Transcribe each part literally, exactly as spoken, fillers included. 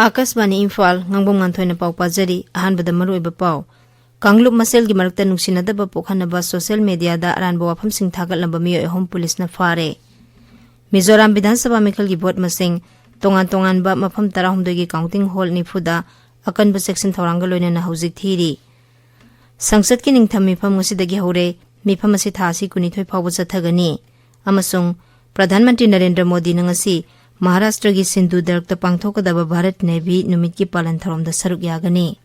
ꯑꯀꯥꯁꯕꯥꯅꯤ ꯏꯝꯐꯥꯜ, ꯉꯥꯡꯕꯝ ꯉꯥꯟꯊꯣꯏꯅ ꯄꯥꯎ ꯄꯥꯖꯔꯤ꯫ ꯑꯍꯥꯟꯕꯗ ꯃꯔꯨꯑꯣꯏꯕ ꯄꯥꯎ꯫ ꯀꯥꯡꯂꯨꯞ ꯃꯁꯦꯜꯒꯤ ꯃꯔꯛꯇ ꯅꯨꯡꯁꯤꯅꯗꯕ ꯄꯣꯛꯍꯟꯅꯕ ꯁꯣꯁꯤꯌꯦꯜ ꯃꯦꯗꯤꯌꯥꯗ ꯑꯔꯥꯟꯕ ꯋꯥꯐꯝꯁꯤꯡ ꯊꯥꯒꯠꯂꯝꯕ ꯃꯤꯑꯣꯏ ꯑꯍꯨꯝ ꯄꯨꯂꯤꯁꯅ ꯐꯥꯔꯦ꯫ ꯃꯤꯖꯣꯔꯥꯝ ꯕꯤꯙꯥꯟ ꯁꯚꯥ ꯃꯤꯈꯜꯒꯤ ꯚꯣꯠ ꯃꯁꯤꯡ ꯇꯣꯉꯥꯟ ꯇꯣꯉꯥꯟꯕ ꯃꯐꯝ ꯇꯔꯥꯍꯨꯝꯗꯣꯏꯒꯤ ꯀꯥꯎꯟꯇꯤꯡ ꯍꯣꯜ ꯅꯤꯐꯨꯗ ꯑꯀꯟꯕ ꯆꯦꯛꯁꯤꯟ ꯊꯧꯔꯥꯡꯒ ꯂꯣꯏꯅꯅ ꯍꯧꯖꯤꯛ ꯊꯤꯔꯤ꯫ ꯁꯪꯁꯠꯀꯤ ꯅꯤꯡꯊꯝ ꯃꯤꯐꯝ ꯉꯁꯤꯗꯒꯤ ꯍꯧꯔꯦ꯫ ꯃꯤꯐꯝ ꯑꯁꯤ ꯊꯥ ꯑꯁꯤ ꯀꯨꯟꯅꯤꯊꯣꯏ ꯐꯥꯎꯕ ꯆꯠꯊꯒꯅꯤ꯫ ꯑꯃꯁꯨꯡ ꯄ꯭ꯔꯙꯥꯟ ꯃꯟꯇ꯭ꯔꯤ ꯅꯔꯦꯟꯗ꯭ꯔ ꯃꯣꯗꯤꯅ ꯉꯁꯤ ꯃꯍꯥꯔꯥꯁꯇ꯭ꯔꯒꯤ ꯁꯤꯟꯙꯨ ꯗꯔꯛꯇ ꯄꯥꯡꯊꯣꯛꯀꯗꯕ ꯚꯥꯔꯠ ꯅꯦꯚꯤ ꯅꯨꯃꯤꯠꯀꯤ ꯄꯥꯂꯟ ꯊꯧꯔꯝꯗ ꯁꯔꯨꯛ ꯌꯥꯒꯅꯤ꯫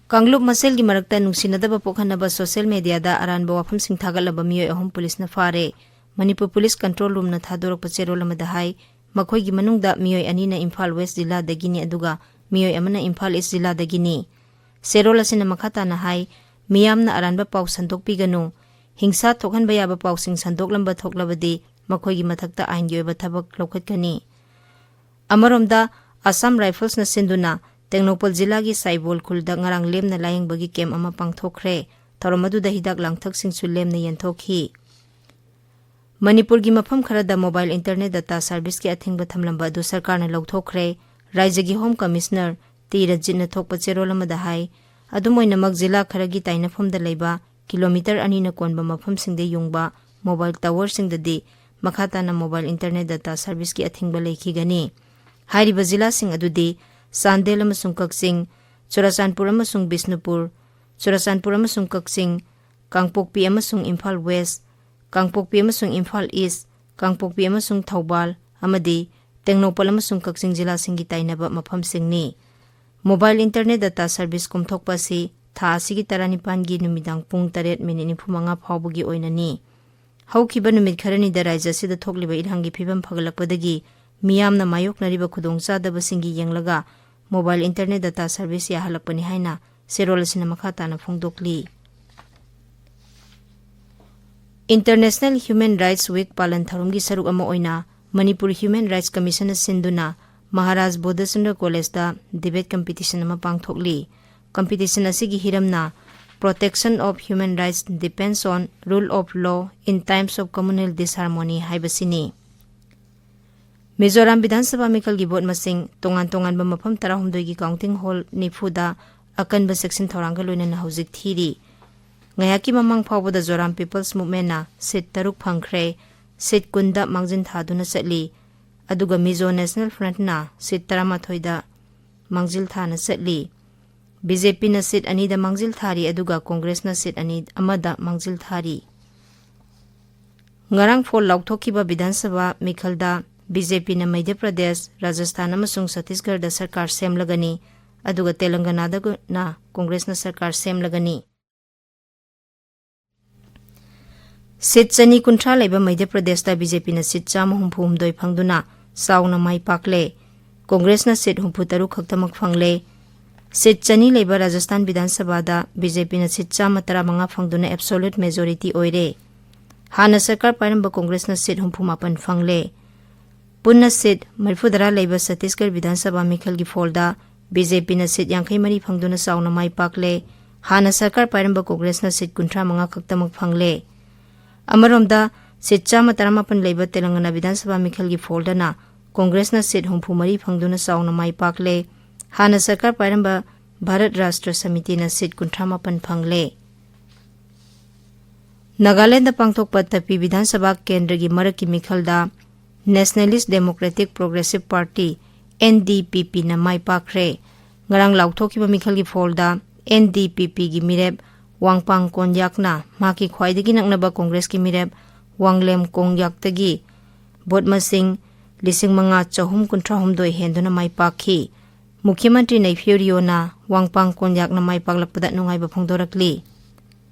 ꯀꯥꯡꯂꯨꯞ ꯃꯁꯦꯜꯒꯤ ꯃꯔꯛꯇ ꯅꯨꯡꯁꯤꯅꯗꯕ ꯄꯣꯛꯍꯟꯅꯕ ꯁꯣꯁꯤꯌꯦꯜ ꯃꯦꯗꯤꯌꯥꯗ ꯑꯔꯥꯟꯕ ꯋꯥꯐꯝꯁꯤꯡ ꯊꯥꯒꯠꯂꯕ ꯃꯤꯑꯣꯏ ꯑꯍꯨꯝ ꯄꯨꯂꯤꯁꯅ ꯐꯥꯔꯦ꯫ ꯃꯅꯤꯄꯨꯔ ꯄꯨꯂꯤꯁ ꯀꯟꯇ꯭ꯔꯣꯜ ꯔꯨꯝꯅ ꯊꯥꯗꯣꯔꯛꯄ ꯆꯦꯔꯣꯜ ꯑꯃꯗ ꯍꯥꯏ, ꯃꯈꯣꯏꯒꯤ ꯃꯅꯨꯡꯗ ꯃꯤꯑꯣꯏ ꯑꯅꯤꯅ ꯏꯝꯐꯥꯜ ꯋꯦꯁ ꯖꯤꯂꯥꯗꯒꯤꯅꯤ, ꯑꯗꯨꯒ ꯃꯤꯑꯣꯏ ꯑꯃꯅ ꯏꯝꯐꯥꯜ ꯏꯁ ꯖꯤꯂꯥꯗꯒꯤꯅꯤ꯫ ꯆꯦꯔꯣꯜ ꯑꯁꯤꯅ ꯃꯈꯥ ꯇꯥꯅ ꯍꯥꯏ, ꯃꯤꯌꯥꯝꯅ ꯑꯔꯥꯟꯕ ꯄꯥꯎ ꯁꯟꯗꯣꯛꯄꯤꯒꯅꯨ꯫ ꯍꯤꯡꯁꯥ ꯊꯣꯛꯍꯟꯕ ꯌꯥꯕ ꯄꯥꯎꯁꯤꯡ ꯁꯟꯗꯣꯛꯂꯝꯕ ꯊꯣꯛꯂꯕꯗꯤ ꯃꯈꯣꯏꯒꯤ ꯃꯊꯛꯇ ꯑꯥꯏꯟꯒꯤ ꯑꯣꯏꯕ ꯊꯕꯛ ꯂꯧꯈꯠꯀꯅꯤ꯫ ꯑꯃꯔꯣꯝꯗ, ꯑꯁꯥꯝ ꯔꯥꯏꯐꯜꯁꯅ ꯁꯤꯟꯗꯨꯅ ꯇꯦꯡꯅꯧꯄꯜ ꯖꯤꯂꯥꯒꯤ ꯁꯥꯏꯕꯣꯜ ꯈꯨꯜꯗ ꯉꯔꯥꯡ ꯂꯦꯝꯅ ꯂꯥꯌꯦꯡꯕꯒꯤ ꯀꯦꯝꯞ ꯑꯃ ꯄꯥꯡꯊꯣꯛꯈ꯭ꯔꯦ꯫ ꯊꯧꯔꯝ ꯑꯗꯨꯗ ꯍꯤꯗꯥꯛ ꯂꯥꯡꯊꯛꯁꯤꯡꯁꯨ ꯂꯦꯝꯅ ꯌꯦꯟꯊꯣꯛꯈꯤ꯫ ꯃꯅꯤꯄꯨꯔꯒꯤ ꯃꯐꯝ ꯈꯔꯗ ꯃꯣꯕꯥꯏꯜ ꯏꯟꯇꯔꯅꯦꯠ ꯗꯇꯥ ꯁꯔꯚꯤꯁꯀꯤ ꯑꯊꯤꯡꯕ ꯊꯝꯂꯝꯕ ꯑꯗꯨ ꯁꯔꯀꯥꯔꯅ ꯂꯧꯊꯣꯛꯈ꯭ꯔꯦ꯫ ꯔꯥꯏꯖ꯭ꯌꯒꯤ ꯍꯣꯝ ꯀꯃꯤꯁꯅꯔ ꯇꯤ ꯔꯖꯤꯠꯅ ꯊꯣꯛꯄ ꯆꯦꯔꯣꯜ ꯑꯃꯗ ꯍꯥꯏ, ꯑꯗꯨꯝ ꯑꯣꯏꯅꯃꯛ ꯖꯤꯂꯥ ꯈꯔꯒꯤ ꯇꯥꯏꯅꯐꯝꯗ ꯂꯩꯕ ꯀꯤꯂꯣꯃꯤꯇꯔ ꯑꯅꯤꯅ ꯀꯣꯟꯕ ꯃꯐꯝꯁꯤꯡꯗ ꯌꯨꯡꯕ ꯃꯣꯕꯥꯏꯜ ꯇꯥꯋꯔꯁꯤꯡꯗꯗꯤ ꯃꯈꯥ ꯇꯥꯅ ꯃꯣꯕꯥꯏꯜ ꯏꯟꯇꯔꯅꯦꯠ ꯗꯇꯥ ꯁꯔꯚꯤꯁꯀꯤ ꯑꯊꯤꯡꯕ ꯂꯩꯈꯤꯒꯅꯤ꯫ ꯍꯥꯏꯔꯤꯕ ꯖꯤꯂꯥꯁꯤꯡ ꯑꯗꯨꯗꯤ ꯆꯥꯟꯗꯦꯜ ꯑꯃꯁꯨꯡ ꯀꯛꯆꯤꯡ, ꯆꯨꯔꯥꯆꯥꯟꯄꯨꯔ ꯑꯃꯁꯨꯡ ꯕꯤꯁꯅꯨꯄꯨꯔ, ꯆꯨꯔꯥꯆꯥꯟꯄꯨꯔ ꯑꯃꯁꯨꯡ ꯀꯛꯆꯤꯡ, ꯀꯥꯡꯄꯣꯛꯄꯤ ꯑꯃꯁꯨꯡ ꯏꯝꯐꯥꯜ ꯋꯦꯁ, ꯀꯥꯡꯄꯣꯛꯄꯤ ꯑꯃꯁꯨꯡ ꯏꯝꯐꯥꯜ ꯏꯁ, ꯀꯥꯡꯄꯣꯛꯄꯤ ꯑꯃꯁꯨꯡ ꯊꯧꯕꯥꯜ, ꯑꯃꯗꯤ ꯇꯦꯡꯅꯧꯄꯜ ꯑꯃꯁꯨꯡ ꯀꯛꯆꯤꯡ ꯖꯤꯂꯥꯁꯤꯡꯒꯤ ꯇꯥꯏꯅꯕ ꯃꯐꯝꯁꯤꯡꯅꯤ꯫ ꯃꯣꯕꯥꯏꯜ ꯏꯟꯇꯔꯅꯦꯠ ꯗꯇꯥ ꯁꯔꯚꯤꯁ ꯀꯣꯝꯊꯣꯛꯄ ꯑꯁꯤ ꯊꯥ ꯑꯁꯤꯒꯤ ꯇꯔꯥꯅꯤꯄꯥꯟꯒꯤ ꯅꯨꯃꯤꯗꯥꯡ ꯄꯨꯡ ꯇꯔꯦꯠ ꯃꯤꯅꯤꯠ ꯅꯤꯐꯨꯃꯉꯥ ꯐꯥꯎꯕꯒꯤ ꯑꯣꯏꯅꯅꯤ꯫ ꯍꯧꯈꯤꯕ ꯅꯨꯃꯤꯠ ꯈꯔꯅꯤꯗ ꯔꯥꯖ꯭ꯌ ꯑꯁꯤꯗ ꯊꯣꯛꯂꯤꯕ ꯏꯔꯥꯡꯒꯤ ꯐꯤꯕꯝ ꯐꯒꯠꯂꯛꯄꯗꯒꯤ ꯃꯤꯌꯥꯝꯅ ꯃꯥꯌꯣꯛꯅꯔꯤꯕ ꯈꯨꯗꯣꯡꯆꯥꯗꯕꯁꯤꯡꯒꯤ ꯌꯦꯡꯂꯒ ꯃꯣꯕꯥꯏꯜ ꯏꯟꯇꯔꯅꯦꯠ ꯗꯇꯥ ꯁꯔꯚꯤꯁ ꯌꯥꯍꯜꯂꯛꯄꯅꯤ ꯍꯥꯏꯅ ꯆꯦꯔꯣꯜ ꯑꯁꯤꯅ ꯃꯈꯥ ꯇꯥꯅ ꯐꯣꯡꯗꯣꯛꯂꯤ꯫ International Human Rights Week ꯄꯥꯂꯟ ꯊꯧꯔꯝꯒꯤ ꯁꯔꯨꯛ ꯑꯃ ꯑꯣꯏꯅ ꯃꯅꯤꯄꯨꯔ ꯍ꯭ꯌꯨꯃꯦꯟ ꯔꯥꯏꯠꯁ ꯀꯃꯤꯁꯟꯅ ꯁꯤꯟꯗꯨꯅ ꯃꯍꯥꯔꯥꯖ ꯕꯣꯙꯆꯟꯗ꯭ꯔ ꯀꯣꯂꯦꯖꯇ debate competition ꯑꯃ ꯄꯥꯡꯊꯣꯛꯂꯤ꯫ Competition ꯑꯁꯤꯒꯤ ꯍꯤꯔꯝꯅ Protection of Human Rights Depends on Rule of Law in Times of Communal Disharmony ꯍꯥꯏꯕꯁꯤꯅꯤ꯫ ꯃꯤꯖꯣꯔꯥꯝ ꯕꯤꯙꯥꯟ ꯁꯚꯥ ꯃꯤꯈꯜꯒꯤ ꯚꯣꯠ ꯃꯁꯤꯡ ꯇꯣꯉꯥꯟ ꯇꯣꯉꯥꯟꯕ ꯃꯐꯝ ꯇꯔꯥꯍꯨꯝꯗꯣꯏꯒꯤ counting hall ꯅꯤꯐꯨꯗ ꯑꯀꯟꯕ ꯆꯦꯛꯁꯤꯟ ꯊꯧꯔꯥꯡꯒ ꯂꯣꯏꯅꯅ ꯍꯧꯖꯤꯛ ꯊꯤꯔꯤ꯫ ꯉꯥꯏꯍꯥꯛꯀꯤ ꯃꯃꯥꯡ ꯐꯥꯎꯕꯗ ꯖꯣꯔꯥꯝ People's Movementꯅ seat ꯇꯔꯨꯛ ꯐꯪꯈ꯭ꯔꯦ꯫ Seat ꯀꯨꯟꯗ ꯃꯥꯡꯖꯤꯟ ꯊꯥꯗꯨꯅ ꯆꯠꯂꯤ꯫ ꯑꯗꯨꯒ Mizo National Frontꯅ seat ꯇꯔꯥꯃꯥꯊꯣꯏꯗ ꯃꯥꯡꯖꯤꯜ ꯊꯥꯅ ꯆꯠꯂꯤ꯫ BJPꯅ seat ꯑꯅꯤꯗ ꯃꯥꯡꯖꯤꯜ ꯊꯥꯔꯤ, ꯑꯗꯨꯒ ꯀꯣꯡꯒ꯭ꯔꯦꯁꯅ seat ꯑꯅꯤ, ꯑꯃꯗ ꯃꯥꯡꯖꯤꯜ ꯊꯥꯔꯤ꯫ ꯉꯔꯥꯡ ꯐꯣꯜ ꯂꯥꯎꯊꯣꯛꯈꯤꯕ ꯕꯤꯙꯥꯟ ꯁꯚꯥ ꯃꯤꯈꯜꯗ BJPꯅ ꯃꯙ꯭ꯌ ꯄ꯭ꯔꯗꯦꯁ, ꯔꯥꯖꯁꯊꯥꯟ ꯑꯃꯁꯨꯡ ꯆꯇꯤꯁꯒꯔꯗ ꯁꯔꯀꯥꯔ ꯁꯦꯝꯂꯒꯅꯤ, ꯑꯗꯨꯒ ꯇꯦꯂꯪꯒꯅꯥꯗꯅ ꯀꯣꯡꯒ꯭ꯔꯦꯁꯅ ꯁꯔꯀꯥꯔ ꯁꯦꯝꯂꯒꯅꯤ꯫ Seat ꯆꯅꯤ ꯀꯨꯟꯊ꯭ꯔꯥ ꯂꯩꯕ ꯃꯙ꯭ꯌ ꯄ꯭ꯔꯗꯦꯁꯇ BJPꯅ seat ꯆꯥꯝꯃ ꯍꯨꯝꯐꯨ ꯍꯨꯝꯗꯣꯏ ꯐꯪꯗꯨꯅ ꯆꯥꯎꯅ ꯃꯥꯏ ꯄꯥꯛꯂꯦ꯫ ꯀꯣꯡꯒ꯭ꯔꯦꯁꯅ seat ꯍꯨꯝꯐꯨ ꯇꯔꯨꯛ ꯈꯛꯇꯃꯛ ꯐꯪꯂꯦ꯫ Seat ꯆꯅꯤ ꯂꯩꯕ ꯔꯥꯖꯁꯊꯥꯟ ꯕꯤꯙꯥꯟ ꯁꯚꯥꯗ BJPꯅ seat ꯆꯥꯝꯃ ꯇꯔꯥꯃꯉꯥ ꯐꯪꯗꯨꯅ absolute majority ꯑꯣꯏꯔꯦ꯫ ꯍꯥꯟꯅ ꯁꯔꯀꯥꯔ ꯄꯥꯏꯔꯝꯕ ꯀꯣꯡꯒ꯭ꯔꯦꯁꯅ seat ꯍꯨꯝꯐꯨ ꯃꯥꯄꯟ ꯐꯪꯂꯦ꯫ ꯄꯨꯟꯅ seat ꯃꯔꯤꯐꯨꯇꯔꯥ ꯂꯩꯕ ꯆꯇꯤꯁꯒꯔ ꯕꯤꯙꯥꯟ ꯁꯚꯥ ꯃꯤꯈꯜꯒꯤ ꯐꯣꯜꯗ BJPꯅ seat ꯌꯥꯡꯈꯩ ꯃꯔꯤ ꯐꯪꯗꯨꯅ ꯆꯥꯎꯅ ꯃꯥꯏ ꯄꯥꯛꯂꯦ꯫ ꯍꯥꯟꯅ ꯁꯔꯀꯥꯔ ꯄꯥꯏꯔꯝꯕ ꯀꯣꯡꯒ꯭ꯔꯦꯁꯅ seat ꯀꯨꯟꯊ꯭ꯔꯥ ꯃꯉꯥ ꯈꯛꯇꯃꯛ ꯐꯪꯂꯦ꯫ ꯑꯃꯔꯣꯝꯗ, seat ꯆꯥꯝꯃ ꯇꯔꯥꯃꯥꯄꯟ ꯂꯩꯕ ꯇꯦꯂꯪꯒꯅꯥ ꯕꯤꯙꯥꯟ ꯁꯚꯥ ꯃꯤꯈꯜꯒꯤ ꯐꯣꯜꯗꯅ ꯀꯣꯡꯒ꯭ꯔꯦꯁꯅ seat ꯍꯨꯝꯐꯨ ꯃꯔꯤ ꯐꯪꯗꯨꯅ ꯆꯥꯎꯅ ꯃꯥꯏ ꯄꯥꯛꯂꯦ꯫ ꯍꯥꯟꯅ ꯁꯔꯀꯥꯔ ꯄꯥꯏꯔꯝꯕ ꯚꯥꯔꯠ ꯔꯥꯁꯇ꯭ꯔ ꯁꯃꯤꯇꯤꯅ seat ꯀꯨꯟꯊ꯭ꯔꯥ ꯃꯥꯄꯟ ꯐꯪꯂꯦ꯫ ꯅꯥꯒꯥꯂꯦꯟꯗ ꯄꯥꯡꯊꯣꯛꯄ ꯇꯄꯤ ꯕꯤꯙꯥꯟ ꯁꯚꯥ ꯀꯦꯟꯗ꯭ꯔꯒꯤ ꯃꯔꯛꯀꯤ ꯃꯤꯈꯜꯗ Nationalist Democratic Progressive Party, NDPPꯅ ꯃꯥꯏ ꯄꯥꯛꯈ꯭ꯔꯦ꯫ ꯉꯔꯥꯡ ꯂꯥꯎꯊꯣꯛꯈꯤꯕ ꯃꯤꯈꯜꯒꯤ ꯐꯣꯜꯗ NDPPꯒꯤ ꯃꯤꯔꯦꯞ ꯋꯥꯡꯄꯥꯡ ꯀꯣꯟꯌꯥꯛꯅ ꯃꯍꯥꯛꯀꯤ ꯈ꯭ꯋꯥꯏꯗꯒꯤ ꯅꯛꯅꯕ ꯀꯣꯡꯒ꯭ꯔꯦꯁꯀꯤ ꯃꯤꯔꯦꯞ ꯋꯥꯡꯂꯦꯝ ꯀꯣꯡꯌꯥꯛꯇꯒꯤ ꯚꯣꯠ ꯃꯁꯤꯡ ꯂꯤꯁꯤꯡ ꯃꯉꯥ ꯆꯍꯨꯝ ꯀꯨꯟꯊ꯭ꯔꯥ ꯍꯨꯝꯗꯣꯏ ꯍꯦꯟꯗꯨꯅ ꯃꯥꯏ ꯄꯥꯛꯈꯤ꯫ ꯃꯨꯈ꯭ꯌ ꯃꯟꯇ꯭ꯔꯤ ꯅꯩꯐꯤꯌꯨ ꯔꯤꯑꯣꯅ ꯋꯥꯡꯄꯥꯡ ꯀꯣꯟꯌꯥꯛꯅ ꯃꯥꯏ ꯄꯥꯛꯂꯛꯄꯗ ꯅꯨꯡꯉꯥꯏꯕ ꯐꯣꯡꯗꯣꯔꯛꯂꯤ꯫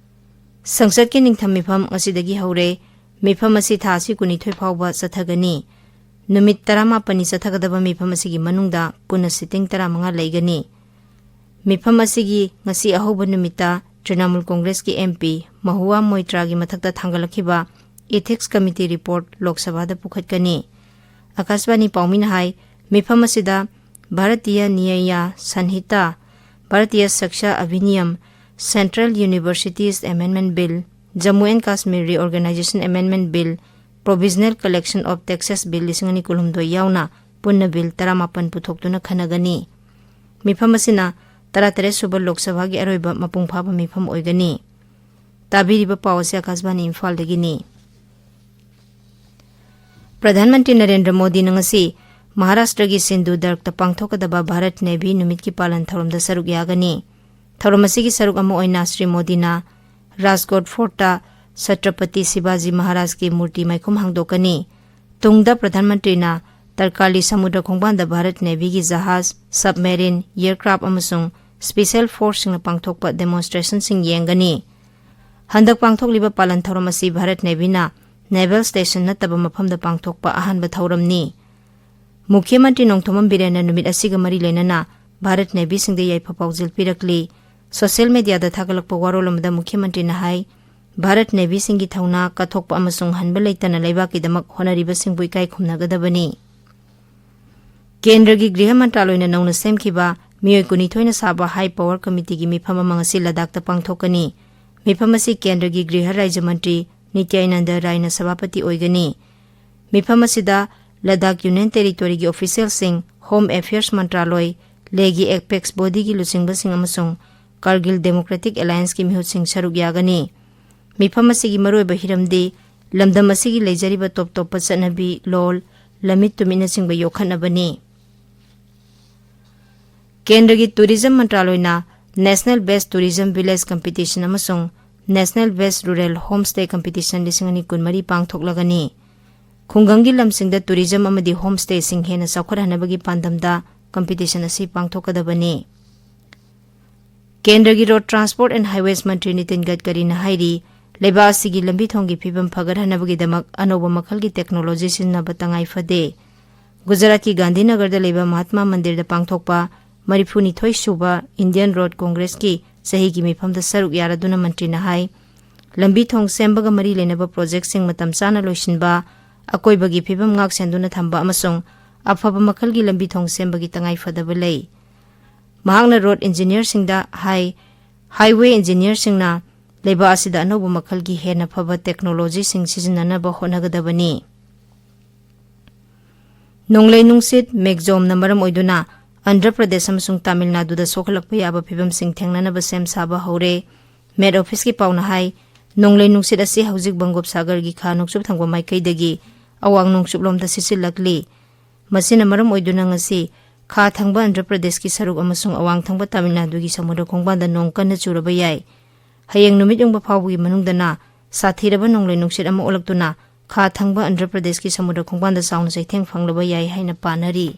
ꯁꯪꯁꯠꯀꯤ ꯅꯤꯡꯊꯝ ꯃꯤꯐꯝ ꯉꯁꯤꯗꯒꯤ ꯍꯧꯔꯦ꯫ ꯃꯤꯐꯝ ꯑꯁꯤ ꯊꯥ ꯑꯁꯤ ꯀꯨꯟꯅꯤꯊꯣꯏ ꯐꯥꯎꯕ ꯆꯠꯊꯒꯅꯤ꯫ ꯅꯨꯃꯤꯠ ꯇꯔꯥꯃꯥꯄꯟꯅꯤ ꯆꯠꯊꯒꯗꯕ ꯃꯤꯐꯝ ꯑꯁꯤꯒꯤ ꯃꯅꯨꯡꯗ ꯄꯨꯟꯅ sitting ꯇꯔꯥꯃꯉꯥ ꯂꯩꯒꯅꯤ꯫ ꯃꯤꯐꯝ ꯑꯁꯤꯒꯤ ꯉꯁꯤ ꯑꯍꯧꯕ ꯅꯨꯃꯤꯠꯇ ꯇ꯭ꯔꯤꯅꯥꯃꯨꯜ ꯀꯣꯡꯒ꯭ꯔꯦꯁꯀꯤ MP ꯃꯍꯨꯋꯥ ꯃꯣꯏꯇ꯭ꯔꯥꯒꯤ ꯃꯊꯛꯇ ꯊꯥꯡꯒꯠꯂꯛꯈꯤꯕ Ethics Committee report ꯂꯣꯛ ꯁꯚꯥꯗ ꯄꯨꯈꯠꯀꯅꯤ꯫ ꯑꯀꯥꯁꯕꯥꯅꯤ ꯄꯥꯎꯃꯤꯅ ꯍꯥꯏ, ꯃꯤꯐꯝ ꯑꯁꯤꯗ Bharatiya ꯅ꯭ꯌꯥꯌ ꯁꯟꯍꯤꯇꯥ, Bharatiya ꯁꯛꯁꯥ ꯑꯚꯤꯅꯤꯌꯝ, Central Universities Amendment Bill, Jammu and Kashmir Reorganization Amendment Bill, Provisional Collection of Taxes Bill ꯂꯤꯁꯤꯡ ꯑꯅꯤ ꯀꯨꯟꯍꯨꯝꯗꯣꯏ ꯌꯥꯎꯅ ꯄꯨꯟꯅ ꯕꯤꯜ ꯇꯔꯥꯃꯥꯄꯟ ꯄꯨꯊꯣꯛꯇꯨꯅ ꯈꯟꯅꯒꯅꯤ꯫ ꯃꯤꯐꯝ ꯑꯁꯤꯅ ꯇꯔꯥꯇꯔꯦꯠ ꯁꯨꯕ ꯂꯣꯛ ꯁꯚꯥꯒꯤ ꯑꯔꯣꯏꯕ ꯃꯄꯨꯡ ꯐꯥꯕ ꯃꯤꯐꯝ ꯑꯣꯏꯒꯅꯤ꯫ ꯇꯥꯕꯤꯔꯤꯕ ꯄꯥꯎ ꯑꯁꯤ ꯑꯀꯥꯁꯕꯥꯅꯤ ꯏꯝꯐꯥꯜꯗꯒꯤꯅꯤ꯫ ꯄ꯭ꯔꯙꯥꯟ ꯃꯟꯇ꯭ꯔꯤ ꯅꯔꯦꯟꯗ꯭ꯔ ꯃꯣꯗꯤꯅ ꯉꯁꯤ ꯃꯍꯥꯔꯥꯁꯇ꯭ꯔꯒꯤ ꯁꯤꯟꯙꯨ ꯗꯔꯛꯇ ꯄꯥꯡꯊꯣꯛꯀꯗꯕ ꯚꯥꯔꯠ ꯅꯦꯚꯤ ꯅꯨꯃꯤꯠꯀꯤ ꯄꯥꯂꯟ ꯊꯧꯔꯝꯗ ꯁꯔꯨꯛ ꯌꯥꯒꯅꯤ꯫ ꯊꯧꯔꯝ ꯑꯁꯤꯒꯤ ꯁꯔꯨꯛ ꯑꯃ ꯑꯣꯏꯅ ꯁ꯭ꯔꯤ ꯃꯣꯗꯤꯅ ꯔꯥꯖꯀꯣꯠ ꯐꯣꯔꯠꯇ ꯁꯇ꯭ꯔꯄꯇꯤ ꯁꯤꯕꯥꯖꯤ ꯃꯍꯥꯔꯥꯖꯀꯤ ꯃꯨꯔꯇꯤ ꯃꯥꯏꯈꯨꯝ ꯍꯥꯡꯗꯣꯛꯀꯅꯤ꯫ ꯇꯨꯡꯗ ꯄ꯭ꯔꯙꯥꯟ ꯃꯟꯇ꯭ꯔꯤꯅ ꯇꯔꯀꯥꯂꯤ ꯁꯃꯨꯗ꯭ꯔ ꯈꯣꯡꯕꯥꯟꯗ ꯚꯥꯔꯠ ꯅꯦꯚꯤꯒꯤ ꯖꯍꯥꯖ, ꯁꯕꯃꯦꯔꯤꯟ, ꯑꯦꯌꯔꯀ꯭ꯔꯥꯐ ꯑꯃꯁꯨꯡ ꯁ꯭ꯄꯦꯁꯤꯌꯦꯜ ꯐꯣꯔꯁꯁꯤꯡꯅ ꯄꯥꯡꯊꯣꯛꯄ ꯗꯦꯃꯣꯟꯁꯇ꯭ꯔꯦꯁꯟꯁꯤꯡ ꯌꯦꯡꯒꯅꯤ꯫ ꯍꯟꯗꯛ ꯄꯥꯡꯊꯣꯛꯂꯤꯕ ꯄꯥꯂꯟ ꯊꯧꯔꯝ ꯑꯁꯤ ꯚꯥꯔꯠ ꯅꯦꯚꯤꯅ ꯅꯦꯚꯦꯜ ꯁ꯭ꯇꯦꯁꯟ ꯅꯠꯇꯕ ꯃꯐꯝꯗ ꯄꯥꯡꯊꯣꯛꯄ ꯑꯍꯥꯟꯕ ꯊꯧꯔꯝꯅꯤ꯫ ꯃꯨꯈ꯭ꯌ ꯃꯟꯇ꯭ꯔꯤ ꯅꯣꯡꯊꯣꯝꯕꯝ ꯕꯤꯔꯦꯟꯅ ꯅꯨꯃꯤꯠ ꯑꯁꯤꯒ ꯃꯔꯤ ꯂꯩꯅꯅ ꯚꯥꯔꯠ ꯅꯦꯚꯤꯁꯤꯡꯗ ꯌꯥꯏꯐ ꯄꯥꯎꯖꯦꯜ ꯄꯤꯔꯛꯂꯤ꯫ ꯁꯣꯁꯤꯌꯦꯜ ꯃꯦꯗꯤꯌꯥꯗ ꯊꯥꯒꯠꯂꯛꯄ ꯋꯥꯔꯣꯜ ꯑꯃꯗ ꯃꯨꯈ꯭ꯌ ꯃꯟꯇ꯭ꯔꯤꯅ ꯍꯥꯏ, ꯚꯥꯔꯠ ꯅꯦꯚꯤꯁꯤꯡꯒꯤ ꯊꯧꯅꯥ ꯀꯠꯊꯣꯛꯄ ꯑꯃꯁꯨꯡ ꯍꯟꯕ ꯂꯩꯇꯅ ꯂꯩꯕꯥꯛꯀꯤꯗꯃꯛ ꯍꯣꯠꯅꯔꯤꯕꯁꯤꯡꯕꯨ ꯏꯀꯥꯏ ꯈꯨꯝꯅꯒꯗꯕꯅꯤ꯫ ꯀꯦꯟꯗ꯭ꯔꯒꯤ ꯒ꯭ꯔꯤꯍ ꯃꯟꯇ꯭ꯔꯥꯂꯣꯏꯅ ꯅꯧꯅ ꯁꯦꯝꯈꯤꯕ ꯃꯤꯑꯣꯏ ꯀꯨꯟꯅꯤꯊꯣꯏꯅ ꯁꯥꯕ ꯍꯥꯏ ꯄꯥꯋꯔ ꯀꯃꯤꯇꯤꯒꯤ ꯃꯤꯐꯝ ꯑꯃ ꯉꯁꯤ ꯂꯗꯥꯈꯇ ꯄꯥꯡꯊꯣꯛꯀꯅꯤ꯫ ꯃꯤꯐꯝ ꯑꯁꯤ ꯀꯦꯟꯗ꯭ꯔꯒꯤ ꯒ꯭ꯔꯤꯍ ꯔꯥꯖ꯭ꯌ ꯃꯟꯇ꯭ꯔꯤ ꯅꯤꯇ꯭ꯌꯥꯅꯟꯗ ꯔꯥꯏꯅ ꯁꯚꯥꯄꯇꯤ ꯑꯣꯏꯒꯅꯤ꯫ ꯃꯤꯐꯝ ꯑꯁꯤꯗ Ladakh union ꯇꯦꯔꯤꯇꯣꯔꯤꯒꯤ ꯑꯣꯐꯤꯁꯤꯌꯦꯜꯁꯤꯡ, home affairs ꯃꯟꯇ꯭ꯔꯥꯂꯣꯏ, ꯂꯦꯒꯤ apex ꯕꯣꯗꯤꯒꯤ ꯂꯨꯆꯤꯡꯕꯁꯤꯡ ꯑꯃꯁꯨꯡ ꯀꯥꯔꯒꯤꯜ ꯗꯦꯃꯣꯀ꯭ꯔꯦꯇꯤꯛ ꯑꯦꯂꯥꯌꯟꯁꯀꯤ ꯃꯤꯍꯨꯠꯁꯤꯡ ꯁꯔꯨꯛ ꯌꯥꯒꯅꯤ꯫ ꯃꯤꯐꯝ ꯑꯁꯤꯒꯤ ꯃꯔꯨꯑꯣꯏꯕ ꯍꯤꯔꯝꯗꯤ ꯂꯝꯗꯝ ꯑꯁꯤꯒꯤ ꯂꯩꯖꯔꯤꯕ ꯇꯣꯞ ꯇꯣꯞꯄ ꯆꯠꯅꯕꯤ, ꯂꯣꯜ, ꯂꯝꯃꯤꯠ ꯇꯨꯃꯤꯠꯅꯆꯤꯡꯕ ꯌꯣꯛꯈꯠꯅꯕꯅꯤ꯫ ꯀꯦꯟꯗ꯭ꯔꯒꯤ tourism ꯃꯟꯇ꯭ꯔꯥꯂꯣꯏꯅ National Best Tourism Village Competition ꯑꯃꯁꯨꯡ National Best Rural Homestay Competition ꯂꯤꯁꯤꯡ ꯑꯅꯤ ꯀꯨꯟꯃꯔꯤ ꯄꯥꯡꯊꯣꯛꯂꯒꯅꯤ꯫ ꯈꯨꯡꯒꯪꯒꯤ ꯂꯝꯁꯤꯡꯗ ꯇꯨꯔꯤꯖꯝ ꯑꯃꯗꯤ ꯍꯣꯝ ꯁ꯭ꯇꯦꯁꯤꯡ ꯍꯦꯟꯅ ꯆꯥꯎꯈꯠꯍꯟꯅꯕꯒꯤ ꯄꯥꯟꯗꯝꯗ ꯀꯝꯄꯤꯇꯤꯁꯟ ꯑꯁꯤ ꯄꯥꯡꯊꯣꯛꯀꯗꯕꯅꯤ꯫ ꯀꯦꯟꯗ꯭ꯔꯒꯤ ꯔꯣꯗ ꯇ꯭ꯔꯥꯟꯁꯄꯣꯔꯠ ꯑꯦꯟ ꯍꯥꯏꯋꯦꯁ ꯃꯟꯇ꯭ꯔꯤ ꯅꯤꯇꯤꯟ ꯒꯗꯀꯔꯤꯅ ꯍꯥꯏꯔꯤ, ꯂꯩꯕꯥꯛ ꯑꯁꯤꯒꯤ ꯂꯝꯕꯤ ꯊꯣꯡꯒꯤ ꯐꯤꯕꯝ ꯐꯒꯠꯍꯟꯅꯕꯒꯤꯗꯃꯛ ꯑꯅꯧꯕ ꯃꯈꯜꯒꯤ ꯇꯦꯛꯅꯣꯂꯣꯖꯤ ꯁꯤꯖꯤꯟꯅꯕ ꯇꯉꯥꯏ ꯐꯗꯦ꯫ ꯒꯨꯖꯔꯥꯠꯀꯤ ꯒꯥꯟꯙꯤꯅꯒꯔꯗ ꯂꯩꯕ ꯃꯍꯥꯠꯃꯥ ꯃꯟꯗꯤꯔꯗ ꯄꯥꯡꯊꯣꯛꯄ ꯃꯔꯤꯐꯨꯅꯤꯊꯣꯏ ꯁꯨꯕ ꯏꯟꯗꯤꯌꯟ ꯔꯣꯗ ꯀꯣꯡꯒ꯭ꯔꯦꯁꯀꯤ ꯆꯍꯤꯒꯤ ꯃꯤꯐꯝꯗ ꯁꯔꯨꯛ ꯌꯥꯔꯗꯨꯅ ꯃꯟꯇ꯭ꯔꯤꯅ ꯍꯥꯏ, ꯂꯝꯕꯤ ꯊꯣꯡ ꯁꯦꯝꯕꯒ ꯃꯔꯤ ꯂꯩꯅꯕ ꯄ꯭ꯔꯣꯖꯦꯛꯁꯤꯡ ꯃꯇꯝ ꯆꯥꯅ ꯂꯣꯏꯁꯤꯟꯕ, ꯑꯀꯣꯏꯕꯒꯤ ꯐꯤꯕꯝ ꯉꯥꯛ ꯁꯦꯟꯗꯨꯅ ꯊꯝꯕ ꯑꯃꯁꯨꯡ ꯑꯐꯕ ꯃꯈꯜꯒꯤ ꯂꯝꯕꯤ ꯊꯣꯡ ꯁꯦꯝꯕꯒꯤ ꯇꯉꯥꯏ ꯐꯗꯕ ꯂꯩ꯫ ꯃꯍꯥꯛꯅ ꯔꯣꯗ ꯏꯟꯖꯤꯅꯤꯌꯔꯁꯤꯡꯗ ꯍꯥꯏ, ꯍꯥꯏꯋꯦ ꯏꯟꯖꯤꯅꯤꯌꯔꯁꯤꯡꯅ ꯂꯩꯕꯥꯛ ꯑꯁꯤꯗ ꯑꯅꯧꯕ ꯃꯈꯜꯒꯤ ꯍꯦꯟꯅ ꯐꯕ ꯇꯦꯛꯅꯣꯂꯣꯖꯤꯁꯤꯡ ꯁꯤꯖꯤꯟꯅꯅꯕ ꯍꯣꯠꯅꯒꯗꯕꯅꯤ꯫ ꯅꯣꯡꯂꯩ ꯅꯨꯡꯁꯤꯠ ꯃꯦꯒꯖꯣꯝꯅ ꯃꯔꯝ ꯑꯣꯏꯗꯨꯅ ꯑꯟꯙ꯭ꯔ ꯄ꯭ꯔꯗꯦꯁ ꯑꯃꯁꯨꯡ ꯇꯥꯃꯤꯜ ꯅꯥꯗꯨꯗ ꯁꯣꯛꯍꯜꯂꯛꯄ ꯌꯥꯕ ꯐꯤꯕꯝꯁꯤꯡ ꯊꯦꯡꯅꯅꯕ ꯁꯦꯝ ꯁꯥꯕ ꯍꯧꯔꯦ꯫ ꯃꯦꯠ ꯑꯣꯐꯤꯁꯀꯤ ꯄꯥꯎꯅ ꯍꯥꯏ, ꯅꯣꯡꯂꯩ ꯅꯨꯡꯁꯤꯠ ꯑꯁꯤ ꯍꯧꯖꯤꯛ ꯕꯪꯒꯣꯞ ꯁꯥꯒꯔꯒꯤ ꯈꯥ ꯅꯣꯡꯆꯨꯞ ꯊꯪꯕ ꯃꯥꯏꯀꯩꯗꯒꯤ ꯑꯋꯥꯡ ꯅꯣꯡꯆꯨꯞꯂꯣꯝꯗ ꯁꯤꯠꯆꯤꯜꯂꯛꯂꯤ꯫ ꯃꯁꯤꯅ ꯃꯔꯝ ꯑꯣꯏꯗꯨꯅ ꯉꯁꯤ ꯈꯥ ꯊꯪꯕ ꯑꯟꯙ꯭ꯔ ꯄ꯭ꯔꯗꯦꯁꯀꯤ ꯁꯔꯨꯛ ꯑꯃꯁꯨꯡ ꯑꯋꯥꯡ ꯊꯪꯕ ꯇꯥꯃꯤꯜ ꯅꯥꯗꯨꯒꯤ ꯁꯃꯨꯗ꯭ꯔ ꯈꯣꯡꯕꯥꯟꯗ ꯅꯣꯡ ꯀꯟꯅ ꯆꯨꯔꯕ ꯌꯥꯏ꯫ ꯍꯌꯦꯡ ꯅꯨꯃꯤꯠ ꯌꯨꯡꯕ ꯐꯥꯎꯕꯒꯤ ꯃꯅꯨꯡꯗꯅ ꯁꯥꯊꯤꯔꯕ ꯅꯣꯡꯂꯩ ꯅꯨꯡꯁꯤꯠ ꯑꯃ ꯑꯣꯜꯂꯛꯇꯨꯅ ꯈꯥ ꯊꯪꯕ ꯑꯟꯙ꯭ꯔ ꯄ꯭ꯔꯗꯦꯁꯀꯤ ꯁꯃꯨꯗ꯭ꯔ ꯈꯣꯡꯕꯥꯟꯗ ꯆꯥꯎꯅ ꯆꯩꯊꯦꯡ ꯐꯪꯂꯕ ꯌꯥꯏ ꯍꯥꯏꯅ ꯄꯥꯅꯔꯤ꯫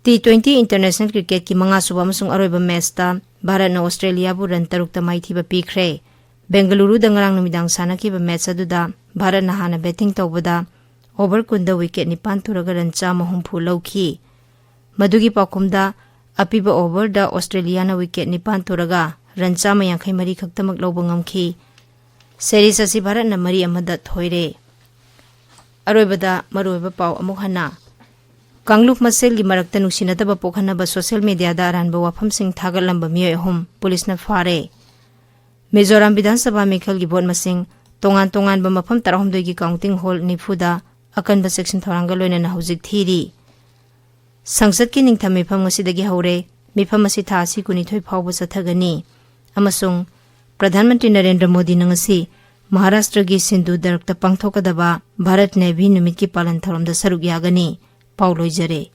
ꯇꯤ ꯇ꯭ꯋꯦꯟꯇꯤ ꯏꯟꯇꯔꯅꯦꯁꯅꯦꯜ ꯀ꯭ꯔꯤꯀꯦꯠꯀꯤ ꯃꯉꯥꯁꯨꯕ ꯑꯃꯁꯨꯡ ꯑꯔꯣꯏꯕ ꯃꯦꯠꯆꯇ ꯚꯥꯔꯠꯅ ꯑꯣꯁꯇ꯭ꯔꯦꯂꯤꯌꯥꯕꯨ ꯔꯟ ꯇꯔꯨꯛꯇ ꯃꯥꯏꯊꯤꯕ ꯄꯤꯈ꯭ꯔꯦ꯫ ꯕꯦꯡꯒꯂꯨꯔꯨꯗ ꯉꯔꯥꯡ ꯅꯨꯃꯤꯗꯥꯡ ꯁꯥꯟꯅꯈꯤꯕ ꯃꯦꯠꯆ ꯑꯗꯨꯗ ꯚꯥꯔꯠꯅ ꯍꯥꯟꯅ ꯕꯦꯇꯤꯡ ꯇꯧꯕꯗ ꯑꯣꯚꯔ ꯀꯨꯟꯗ ꯋꯤꯀꯦꯠ ꯅꯤꯄꯥꯟ ꯇꯨꯔꯒ ꯔꯟ ꯆꯥꯝꯃ ꯍꯨꯝꯐꯨ ꯂꯧꯈꯤ꯫ ꯃꯗꯨꯒꯤ ꯄꯥꯎꯈꯨꯝꯗ ꯑꯄꯤꯕ ꯑꯣꯚꯔꯗ ꯑꯣꯁꯇ꯭ꯔꯦꯂꯤꯌꯥꯅ ꯋꯤꯀꯦꯠ ꯅꯤꯄꯥꯟ ꯇꯨꯔꯒ ꯔꯟ ꯆꯥꯝꯃ ꯌꯥꯡꯈꯩ ꯃꯔꯤ ꯈꯛꯇꯃꯛ ꯂꯧꯕ ꯉꯝꯈꯤ꯫ ꯁꯦꯔꯤꯁ ꯑꯁꯤ ꯚꯥꯔꯠꯅ ꯃꯔꯤ ꯑꯃꯗ ꯊꯣꯏꯔꯦ꯫ ꯑꯔꯣꯏꯕꯗ ꯃꯔꯨꯑꯣꯏꯕ ꯄꯥꯎ ꯑꯃꯨꯛ ꯍꯟꯅ꯫ ꯀꯥꯡꯂꯨꯞ ꯃꯁꯦꯜꯒꯤ ꯃꯔꯛꯇ ꯅꯨꯡꯁꯤꯅꯗꯕ ꯄꯣꯛꯍꯟꯅꯕ ꯁꯣꯁꯤꯌꯦꯜ ꯃꯤꯗꯤꯌꯥꯗ ꯑꯔꯥꯟꯕ ꯋꯥꯐꯝꯁꯤꯡ ꯊꯥꯒꯠꯂꯝꯕ ꯃꯤꯑꯣꯏ ꯑꯍꯨꯝ ꯄꯨꯂꯤꯁꯅ ꯐꯥꯔꯦ꯫ ꯃꯤꯖꯣꯔꯥꯝ ꯕꯤꯙꯥꯟ ꯁꯚꯥ ꯃꯤꯈꯜꯒꯤ ꯚꯣꯠ ꯃꯁꯤꯡ ꯇꯣꯉꯥꯟ ꯇꯣꯉꯥꯟꯕ ꯃꯐꯝ ꯇꯔꯥꯍꯨꯝꯗꯣꯏꯒꯤ ꯀꯥꯎꯟꯇꯤꯡ ꯍꯣꯜ ꯅꯤꯐꯨꯗ ꯑꯀꯟꯕ ꯆꯦꯛꯁꯤꯟ ꯊꯧꯔꯥꯡꯒ ꯂꯣꯏꯅꯅ ꯍꯧꯖꯤꯛ ꯊꯤꯔꯤ꯫ ꯁꯪꯁꯠꯀꯤ ꯅꯤꯡꯊꯝ ꯃꯤꯐꯝ ꯉꯁꯤꯗꯒꯤ ꯍꯧꯔꯦ꯫ ꯃꯤꯐꯝ ꯑꯁꯤ ꯊꯥ ꯑꯁꯤ ꯀꯨꯟꯅꯤꯊꯣꯏ ꯐꯥꯎꯕ ꯆꯠꯊꯒꯅꯤ꯫ ꯑꯃꯁꯨꯡ ꯄ꯭ꯔꯙꯥꯟ ꯃꯟꯇ꯭ꯔꯤ ꯅꯔꯦꯟꯗ꯭ꯔ ꯃꯣꯗꯤꯅ ꯉꯁꯤ ꯃꯍꯥꯔꯥꯁꯇ꯭ꯔꯒꯤ ꯁꯤꯟꯙꯨ ꯗꯔꯛꯇ ꯄꯥꯡꯊꯣꯛꯀꯗꯕ ꯚꯥꯔꯠ ꯅꯦꯚꯤ ꯅꯨꯃꯤꯠꯀꯤ ꯄꯥꯂꯟ ꯊꯧꯔꯝꯗ ꯁꯔꯨꯛ ꯌꯥꯒꯅꯤ꯫ ꯄꯥꯎ ꯂꯣꯏꯖꯔꯦ꯫